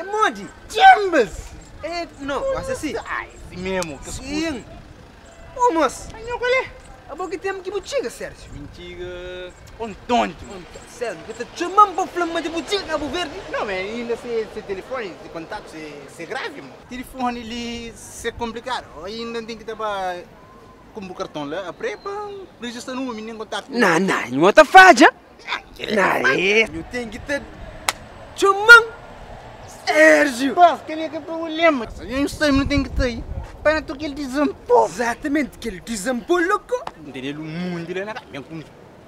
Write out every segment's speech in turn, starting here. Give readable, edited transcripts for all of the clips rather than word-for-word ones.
É modi? Djambas! É, no, gosta si. Ai, si mesmo. Que Sim. Ô, moço. Anho, qual é? Abo ki tempo ki bu txiga, Sérgio? Min txiga ontonti, mano. Sérgio, ki ta txoma-m pa fla-m ma dja bu txiga Cabo Verde? Não, mas ainda se telefone, se contato, se grave, mano. Telefone ali, se complicado. Ainda tem que estar com o cartão lá, a prepa, registra no nem contato. Não, não, não ta fadja. Não, é. Eu tenho que te txoma-m. Sérgio! Pá, que é que é problema? Eu não sei, não tem que ter. Para tu que ele desampou. Exatamente, que ele desampou, louco. Entendeu? Um monte lá na cara.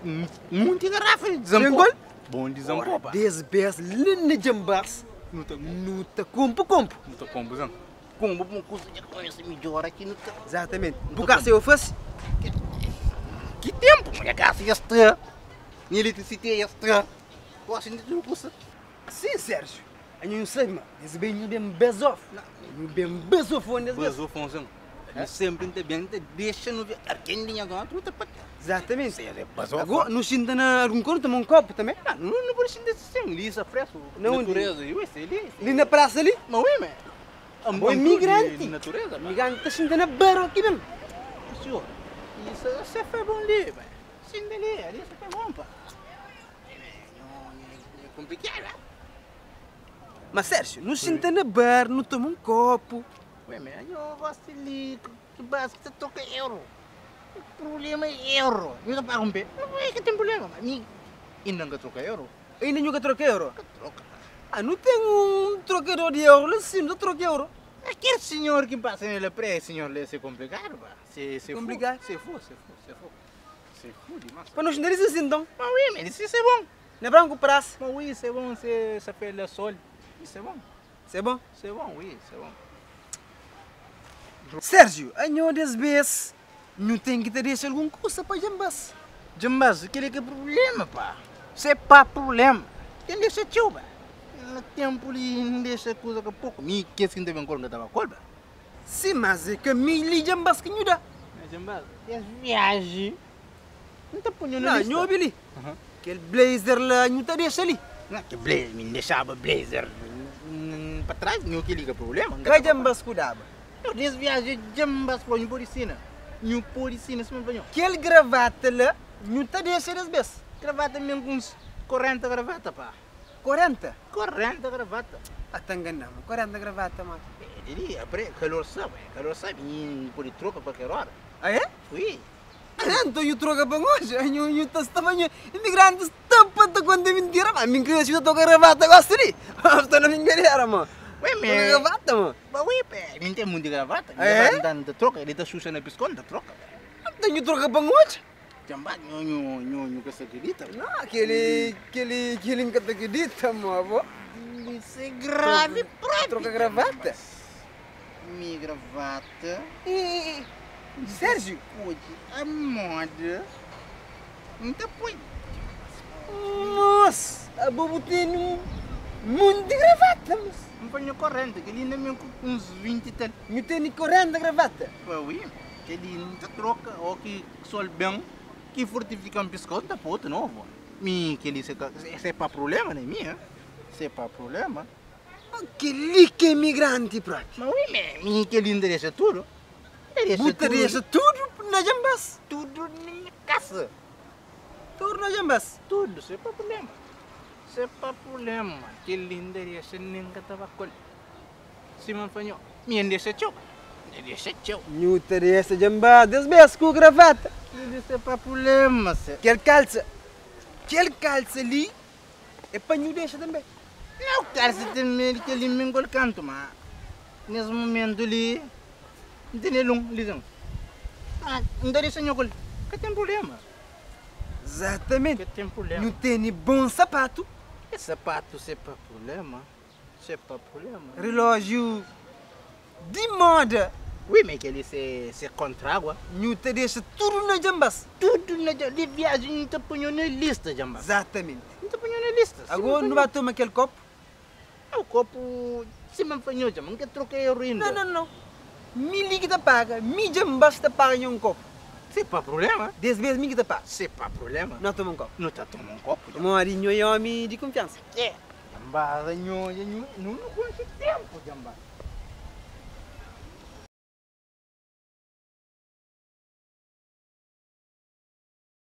Um monte de garrafa de desampou. Bom desampou, pá. Dez vezes, lá na jambás. Não tá, Não tá compo, compo. não tá combo, zão. Combo, uma coisa que conhece melhor aqui no tá. Exatamente. Por causa eu faço. Que tempo? Minha casa já está. Minha eletricidade já está. Gosto de tudo custa. Sim, Sérgio. Eu não sei, mano. Esse bem bem besof. Não, bem besofone desse vez. Mas o Fonzão, sempre te bem, te deixa no ver. Quem tinha agora, truta para Exatamente. Basou. Agora, não sinta na algum corpo, toma um copo também. Não, não, não pode ser assim, lisa, fresco. Não, natureza, eu sei ali. Ali na praça ali. Mas ué, man. Bom imigrante. Natureza, mano. Imigrante tá sentando na barra aqui mesmo. Senhor, isso, isso é bom ali, mano. Sim, ali, ali, isso é bom, pá. É complicado, né? Mas Sérgio, não senta na bar, não toma um copo. Ué, man, eu gosto ali, que básico, você toca euro. O problema é euro. Eu não pago um pé. Não é que tem problema, mas mim ainda não troca euro. Ainda nunca troquei euro. Nunca troca. Ah, não tem um troqueiro de euro, sim, não troquei euro. Aquele senhor que passa nele pré, senhor, lê, é complicado, pá. Se, se Complicado? Se for, se for, se for. Se for demais. Para nós não assim então. Mas ué, man, isso é bom. Na branco praça. Mas ué, isso é bom, se se pele sol. Isso é bom. Isso é bom? Isso é bom, ué, isso é bom. Sérgio, a nho desse vez, não tem que ter deixado algum coisa para jambas. Jambas, aquele que é problema, pá. Isso é pá problema. Tem deixa tio, pá. No tempo ali, não deixa coisa que pouco. Me que assim também quando estava colba. Sim, mas é que me li jambas que nho dá. Mas jambas, é viagem. Não tá punhando Não, lista. nho ali. Aham. Aquele blazer lá, nho tá deixa ali. Não, que blazer, me deixava blazer para trás, não que liga problema. Que jambas cuidava? Eu desviajei jambas para o policina. Nho policina, se me apanhou. Aquele gravata lá, nho tá deixa desse vez. Gravata mesmo com uns 40 gravata, pá. 40? 40 gravata. Ah, tá enganando, 40 gravata, mano. É, diria, pre, calor sabe, calor sabe, e pode troca qualquer hora. Ah, é? Fui. Ah, então eu troca para hoje. Eu eu tá tamanho imigrantes tampa tá quando é mentira, mas mim que eu tô gravata gosto ali. Estou na minha galera, mano. Ué, Tô man. gravata, mano. Mas ué, pé, não tem muito gravata. É? Não tá troca, ele tá xuxa na piscona, tá troca. Então eu troca para hoje. Jambá, nho, nho, nho, nho, que se acredita. Não, aquele aquele aquele que te acredita, mano, avó. Isso é grave, próprio. Troca gravata? Minha gravata. E, Sérgio, Hoje, a moda. Não tá põe. nossa, a bobo tem um monte de gravata, mas Não ponho corrente, que ele ainda mesmo com uns 20 e tal. não tem 40 gravata. Pá, ui, que ele não tá troca, ou que sol bem, que fortifica um pescoço, tá outro novo. Mi, que ele, esse é para problema, né, minha? Esse é para problema. Aquele que é imigrante, próprio. Mas ui, me, mi, que ele endereça tudo. Endereça Buta deixa tudo na jambas. tudo na minha casa. Tudo na jambas. Tudo, sem problema. Sem problema. Que endereça nem que tava com. Se me fanhou, me endereça tchau. Endereça tchau. Nhuta dessa jambá, desbes com gravata. Isso é para problema, se. Aquele calça, aquele calça ali, é para nhu deixa também. Não, cara, você tem medo que ele me engole canto, mas nesse momento ali, não tem nenhum, lisão. Ah, não dá isso, senhor, que tem problema. Exatamente. Que tem problema. Nhu tem bom sapato, Esse sapato, isso é para problema. Isso é para problema. relógio de moda. Ui, mas que ele se, se contra água. Nhu te deixa tudo na jambas. Tudo na de viagem, não te ponho na lista, jamba. Exatamente. Não te ponho na lista. Agora não vai tomar aquele copo? É o copo, se me apanhou, jamba, não quer trocar euro ainda. Não, não, não. Mi liga te paga, mi jambas te paga em um copo. Se é para problema. Dez vezes mi que te paga. Se é para problema. Não toma um copo. Não tá tomando um copo, jamba. Morinho é homem de confiança. É. Jambá, nho, nho, nho não conhece tempo, Jambá.